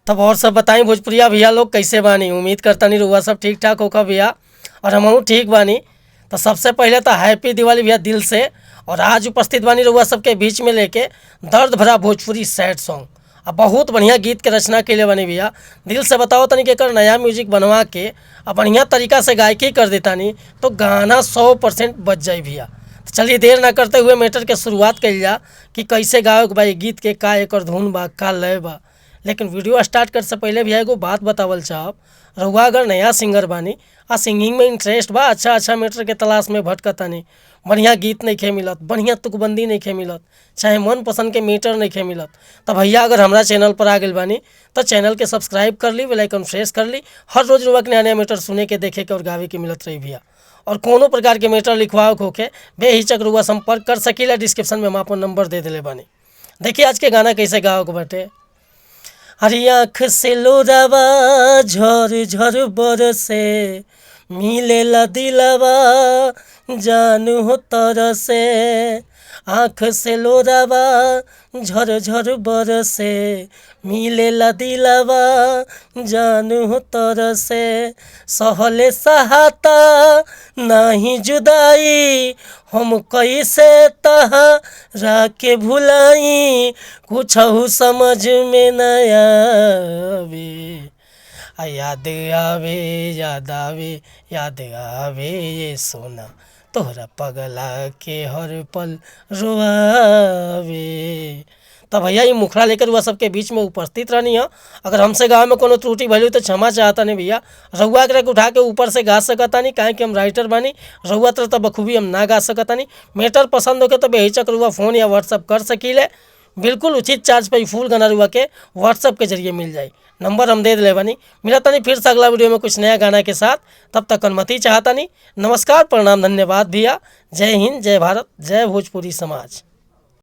तब और सब बताई भोजपुरिया भैया लोग कैसे बानी। उम्मीद करतानी रउआ सब ठीक ठाक होखा भैया और हमहू ठीक बानी। तो सबसे पहले तो हैप्पी दिवाली भैया दिल से। और आज उपस्थित बानी रउआ सबके बीच में लेके दर्द भरा भोजपुरी सैड सॉन्ग आ बहुत बढ़िया गीत के रचना के लिए बानी भैया। दिल से बताओ तनी कि एकर नया म्यूजिक बनवा के आ बढ़िया तरीका से गायकी कर देतानी तो गाना 100% बच जाई भैया। तो चलिए देर ना करते हुए मैटर के शुरुआत कइल जा कि कैसे गावे के बा ई गीत के, का एकर धुन बा, का लय बा। लेकिन वीडियो स्टार्ट करे से पहले भैया एगो बात बतावल चाहब, रउआ अगर नया सिंगर बानी आ सिंगिंग में इंटरेस्ट बा, अच्छा अच्छा मैटर के तलाश में भटकतानी, बढ़िया गीत नइखे मिलत, बढ़िया तुकबंदी नइखे मिलत, चाहे मन पसंद के मीटर नइखे मिलत, तो भैया अगर हमरा चैनल पर आ गइल बानी तो चैनल के सब्सक्राइब कर ली, बेल आइकन प्रेस कर ली। हर रोज़ रउआ के नया नया मैटर सुने के, देखे के और गावे के मिलत रही भैया। और कोनो प्रकार के मैटर लिखवावे के होखे बेहिचक रउआ संपर्क कर सकीला, डिस्क्रिप्शन में हम आपन नंबर दे देले बानी। देखिए आज के गाना कैसे गावे के बाटे। हरी आँख से लोरावा झर झर बरसे, मिलेला दिलवा जान हो तरसे। आँख से लोरावा झर झर बरसे, मिलेला दिलवा जान हो तरसे। सहले सहाता नाही जुदाई, हम कैसे तहरा के भुलाई, कुछहु समझ में न आवे। आ याद आवे, याद आवे, याद आवे ये सोना, तोहरा पगला के हर पल रोआवे। तो भैया ये मुखड़ा लेकर रउआ सबके बीच में उपस्थित रहनी है। अगर हमसे गावे में कोनो त्रुटि भइल तो क्षमा चाहतानी भैया। रउआ एकरा के उठा के ऊपर से गा सकतानी, काहे कि हम राइटर बानी, रउआ तरह तो बखूबी हम ना गा सकतानी। मैटर पसंद होके तो बेहिचक रउआ फ़ोन या व्हाट्सअप कर सकीले, बिल्कुल उचित चार्ज पे फुल गाना रउआ के व्हाट्सअप के जरिए मिल जाई। नंबर हम दे दिले बानी। मिलतानी फिर से अगला वीडियो में कुछ नया गाना के साथ, तब तक अनुमति चाहतानी। नमस्कार, प्रणाम, धन्यवाद भैया। जय हिंद, जय भारत, जय भोजपुरी समाज।